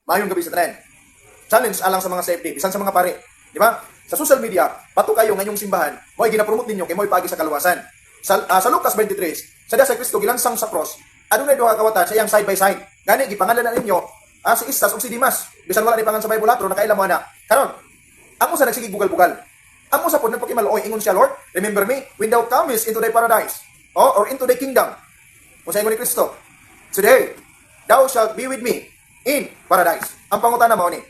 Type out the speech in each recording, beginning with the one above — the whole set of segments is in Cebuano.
Maayong gabi sa tanan. Challenge alang sa mga safety, bisan sa mga pare. Di ba? Sa social media, bato kayo ngayong simbahan, mo'y ginapromote ninyo kay mo'y paagi sa kaluwasan. Sa Lucas 23, sa sa Kristo gilansang sa cross, adunay duha ka kawatan sa iyang side by side. Gani gipangalan na ninyo si Istas ug si Dimas. Bisan wala ni pangalan sa Bible ha, pero nakaila mo ana. Karon, ang usa nagsigig bugal-bugal. Ang usa pod nagpakimaluoy, ingon siya, "Lord, remember me when thou comest into thy paradise." Oh, or into thy kingdom. Kung sa ingon ni Kristo, "Today, thou shalt be with me in paradise." Ang pangutana mao ni,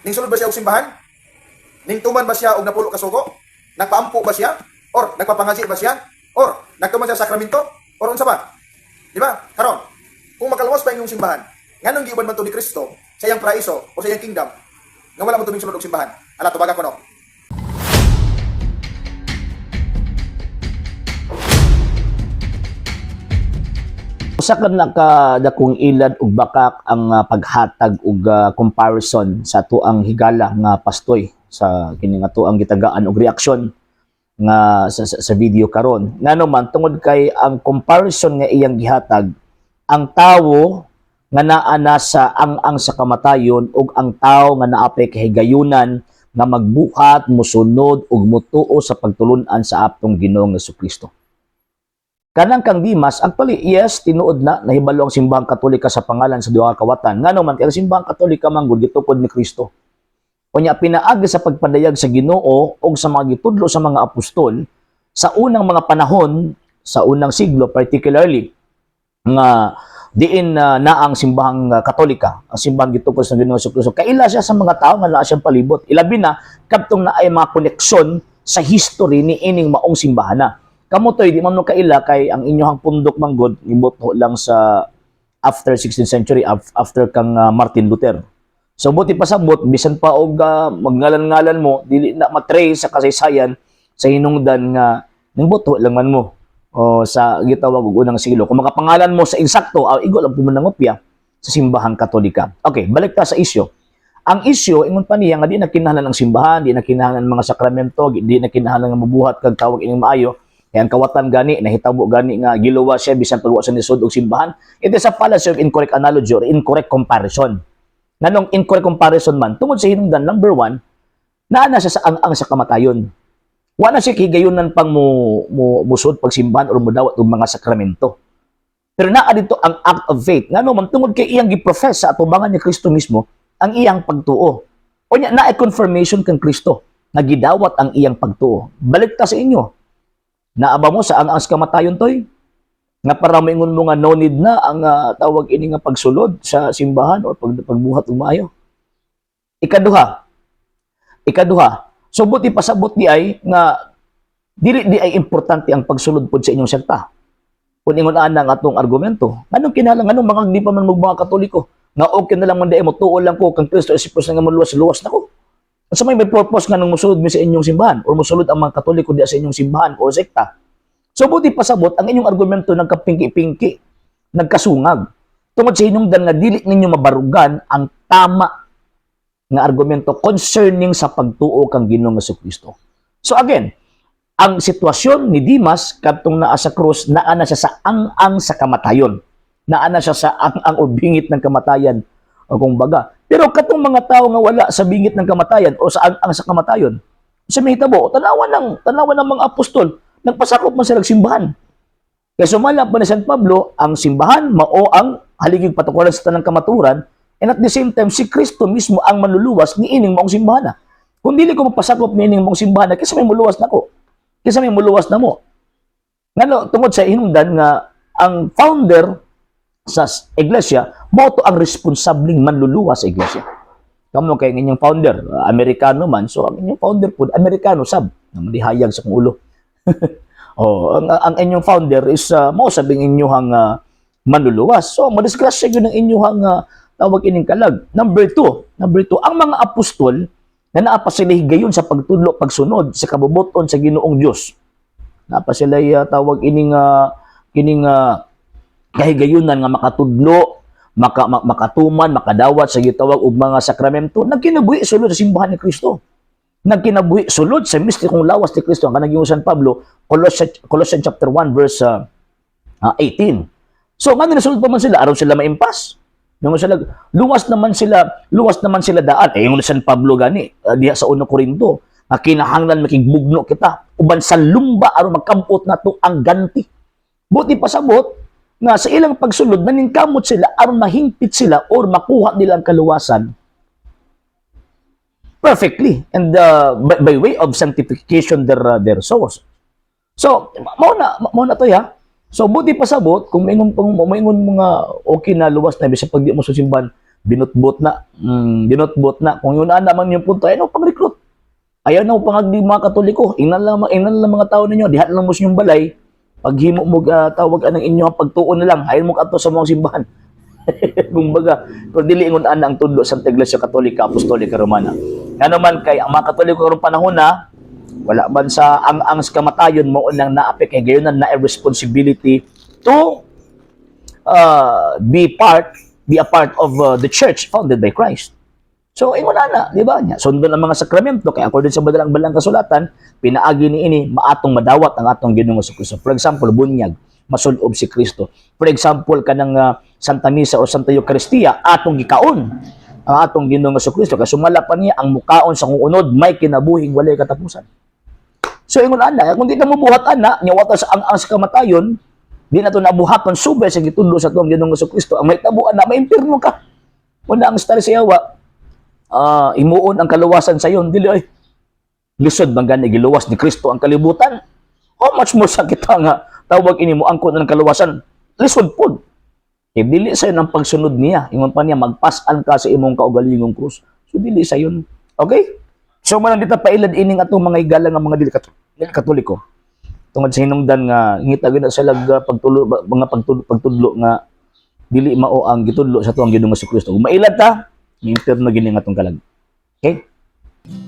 ning sulod ba siya og simbahan? Ning tuman ba siya og napulo ka sugo? Nagpaampo ba siya? Or nagpapangaji ba siya? Or nagtuman siya sa sakramento? Or unsa ba? Di ba? Karon, kung makaluwas pa inyong simbahan, nganong giuban man to ni Kristo sa iyang paraiso o sa iyang kingdom, nga wala mo tuming sulod og simbahan? Ala, tubaga ko no. Usa ka nakadakong ilad og bakak ang paghatag og comparison sa atuang higala nga pastoy sa kini nga atuang gitagaan og reaksyon nga sa video karon. Ngano man, tungod kay ang comparison nga iyang gihatag, ang tawo nga naa na sa ang-ang sa kamatayon ug ang tawo nga naapay kahigayunan nga magbuhat, musunod ug mutuo sa pagtulun-an sa atong Ginoong Kristo. Kanang kang Dimas, actually, yes, tinuod na, nahibalo ang Simbahang Katolika sa pangalan sa duha ka kawatan. Ngano man, kay ang Simbahang Katolika man gud gitukod ni Kristo. Unya pinaagi sa pagpadayag sa Ginoo og sa mga gitudlo sa mga apostol sa unang mga panahon, sa unang siglo particularly, nga diin na ang Simbahang Katolika, ang simbahang gitukod sa Ginoo sa Kristo. Kaila siya sa mga tao nga naa siyang palibot. Ilabi na kadtong naay mga koneksyon sa history ni ining maong simbahan na. Kamo toy di man mo kaila kay ang inyong pundok manggod nibuto lang sa after 16th century, after kang Martin Luther. So buti pasabot bisan pa og magngalan-ngalan mo, dili na matrace sa kasaysayan sa hinungdan nga ningbuto lang man mo o sa gitawag og unang siglo. Kung makapangalan mo sa insakto, aw igo lang po mo nangopya sa Simbahang Katolika. Okay, balik ta sa isyu. Ang isyu, ingon pa niya nga di na kinahanglan ang simbahan, di na kinahanglan ang mga sakramento, di na kinahanglan nga mabuhat kag tawag ining maayo. Kaya ang kawatan gani, nahitabo gani nga giluwa siya bisan pag wa sa nisud og simbahan. It is a fallacy of incorrect analogy or incorrect comparison. Nganong incorrect comparison man? Tungod sa hinungdan, number one, naa na siya sa ang-ang sa kamatayon. Wa na siya higayunan pang mo musud pagsimbahan or mudawat og mga sakramento. Pero naa dito ang act of faith. Ngano man, tungod kay iyang giprofess sa atubangan ni Kristo mismo ang iyang pagtuo. Unya naay confirmation kang Kristo nga gidawat ang iyang pagtuo. Balik ta sa inyo. Naa ba mo sa ang-ang sa kamatayon toy? Nga para moingon mo nga no need na ang tawag ini nga pagsulod sa simbahan or pagbuhat og maayo. Ikaduha. Ikaduha. So buti pasabot di ay nga dili di ay importante ang pagsulod pod sa inyong sekta. Kung ingon ana ang atong argumento, anong kinahanglan, anong mga di pa man mo mga Katoliko nga okay na lang man di mo tuo lang ko kang Kristo si nga moluwas luwas nako. Unsa may purpose nga nung musulod mi sa inyong simbahan or musulod ang mga Katoliko diya sa inyong simbahan or sekta? So buti pasabot ang inyong argumento nagkapingki-pingki, nagkasungag. Tungod sa hinungdan nga dili ninyo mabarugan ang tama nga argumento concerning sa pagtuo kang Ginoong Kristo. So again, ang sitwasyon ni Dimas kadtong naa sa krus, naa na siya sa ang-ang sa kamatayon. Naa na siya sa ang-ang o bingit ng kamatayan o kung baga. Pero katong mga tao nga wala sa bingit ng kamatayan o sa ang-ang sa kamatayon, sa may hitabo, tanawan ng mga apostol, nagpasakop man sila simbahan. Kaya sumala pa ni San Pablo, ang simbahan mao ang haligig patukuran sa tanang kamaturan, and at the same time, si Kristo mismo ang manluluwas ni ining maong simbahan na. Kung dili ko mapasakop ni ining maong simbahan na, kaysa may muluwas nako. Kaysa may muluwas na mo. Ngano, tungod sa hinungdan nga ang founder sa iglesia, mao to ang responsabling manluluwas sa iglesia. Kamo kay ang inyong founder, Amerikano man, so ang inyong founder po, Amerikano sab, na madihayag sa kong ulo. Oh, ang inyong founder is mao sabing inyong manluluwas. So, madisgrasya yun ang inyong tawag ining kalag. Number two, ang mga apostol na naa pa sila higayon sa pagtudlo, pagsunod sa kabubuton sa Ginoong Dios. Naa pa sila tawag ining kining kahigayunan nga makatudlo, makatuman, makadawat sa gitawag og mga sakramento, nagkinabuhi sulod sa simbahan ni Kristo. Nagkinabuhi sulod sa mistikong lawas ni Kristo. Ang kanang San Pablo, Colossians chapter 1 verse 18. So, ngano nasulod pa man sila aron sila maimpas? Nung sila, luwas naman sila daan. Eh, yung San Pablo gani, diha sa 1 Corinto, nga kinahanglan makigbugno kita uban sa lumba aron magkabot nato ang ganti. Buot ipasabot nga sa ilang pagsulod naningkamot sila aron mahingpit sila or makuha nila ang kaluwasan perfectly and by way of sanctification their souls. So, mao na to ya. So, buot ipasabot, kung maingon pang maingon mga okay na luwas na bisag pag di mo susimban, binutbot na, binutbot na. Kung yun na naman yung punto, ay no pang-recruit. Ayaw na pangagdi mga Katoliko. Ingnan lang mga tao ninyo, diha lang mo sa inyong balay. Paghimo mo tawag anang inyo ang pagtuon na lang, ayaw mo kadto sa mga simbahan. Kumbaga, pero dili ingon ana ang tudlo sa Iglesia Katolika Apostolika Romana. Ngano man kay ang mga Katoliko karong panahon na wala man sa ang sa kamatayon mo nang naapik kay gayon na responsibility to be a part of the church founded by Christ. So ingon ana, di ba? Nya sundon ang mga sakramento kay according sa badalang balang kasulatan, pinaagi ni ini maatong madawat ang atong Ginoong Kristo. For example, bunyag, masulob si Kristo. For example, kanang Santa Misa o Santa Eucharistia, atong gikaon ang atong Ginoong Kristo kay sumala pa niya, ang mukaon sa akong unod may kinabuhing walay katapusan. So ingon ana, kung di na mo buhat ana, nya wata sa ang sa kamatayon, di na to nabuhaton subay sa gitudlo sa atong Ginoong Kristo. Ang mahitabo ana, maimpirno ka. Una ang style sa yawa, imuon ang kaluwasan sa iyon, dili ay lisod man gani giluwas ni Kristo ang kalibutan. How much more sa kita nga tawag ini mo angkon ng kaluwasan? Lisod pod. Kay dili sayon ang pagsunod niya. Ingon pa niya, magpas-an ka sa imong kaugalingong krus. So dili sayon. Okay? So man dito pailad ining atong mga higala nga mga dili Katoliko. Tungod sa hinungdan nga ngita gyud na sila pagtulo mga pagtudlo nga dili mao ang gitudlo sa atuang Ginoong Kristo. Kung mailad ta, impyerno gini nga atong kalag. Okay?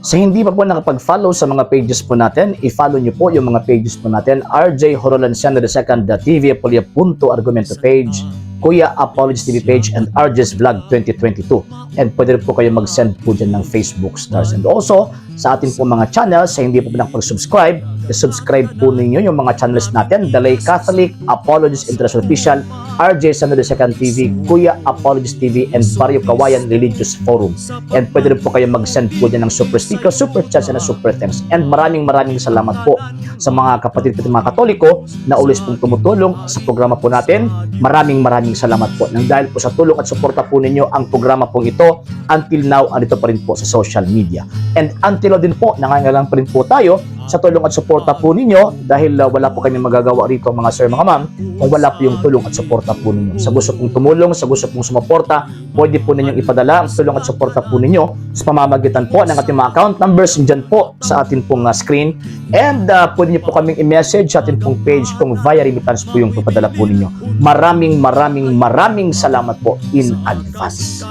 Sa hindi pa po nakapag-follow sa mga pages po natin, i-follow nyo po yung mga pages po natin. RJ Horolanciano II, TV Apolia Punto Argumento page, Kuya Apologies TV page, and RJ's Vlog 2022. And pwede rin po kayo mag-send po dyan ng Facebook stars. And also, sa atin po mga channels, sa hindi po nakapag-subscribe, i-subscribe po ninyo yung mga channels natin. The Lay Catholic, Apologies International Official, RJ Sano II TV, Kuya Apologies TV, and Barrio Kawayan Religious Forum. And pwede rin po kayo mag-send po dyan ng super sticker, super chats, and super thanks. And maraming maraming salamat po sa mga kapatid po mga Katoliko na always pong tumutulong sa programa po natin. Maraming maraming salamat po. Nang dahil po sa tulong at suporta po ninyo ang programa pong ito, until now, andito pa rin po sa social media. And until now din po, nangangailangan pa rin po tayo sa tulong at suporta po ninyo dahil wala po kami magagawa rito, mga sir, mga ma'am, kung wala po yung tulong at suporta po ninyo. Sa gusto pong tumulong, sa gusto pong sumuporta, pwede po ninyong ipadala ang tulong at suporta po ninyo sa pamamagitan po ng ating mga account numbers dyan po sa atin pong screen. And pwede niyo po kaming i-message sa atin pong page kung via remittance po yung papadala po ninyo. Maraming maraming maraming salamat po in advance.